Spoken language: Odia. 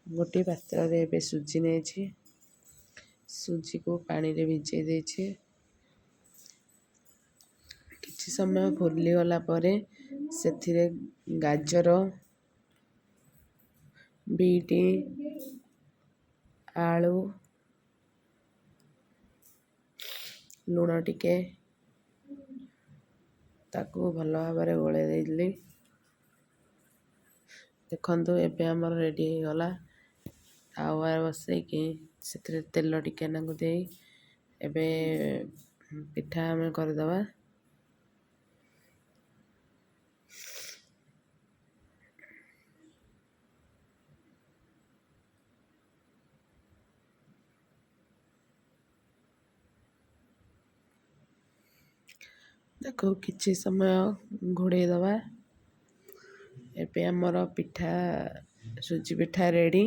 ଗୋଟିଏ ପାତ୍ରରେ ଏବେ ସୁଜି ନେଇଛି। ସୁଜିକୁ ପାଣିରେ ଭିଜେଇ ଦେଇଛି। କିଛି ସମୟ ଫୁଲିଗଲା ପରେ ସେଥିରେ ଗାଜର, ବିଟ୍, ଆଳୁ, ଲୁଣ ଟିକେ, ତାକୁ ଭଲ ଭାବରେ ଗୋଳେଇ ଦେଇଥିଲି। ଦେଖନ୍ତୁ, ଏବେ ଆମର ରେଡ଼ି ହେଇଗଲା। ତାୱାରେ ବସେଇକି ସେଥିରେ ତେଲ ଟିକେ ନାକୁ ଦେଇ ଏବେ ପିଠା ଆମେ କରିଦେବା। ତାକୁ କିଛି ସମୟ ଘୋଡ଼େଇ ଦେବା। ଏବେ ଆମର ପିଠା, ସୁଜି ପିଠା ରେଡ଼ି।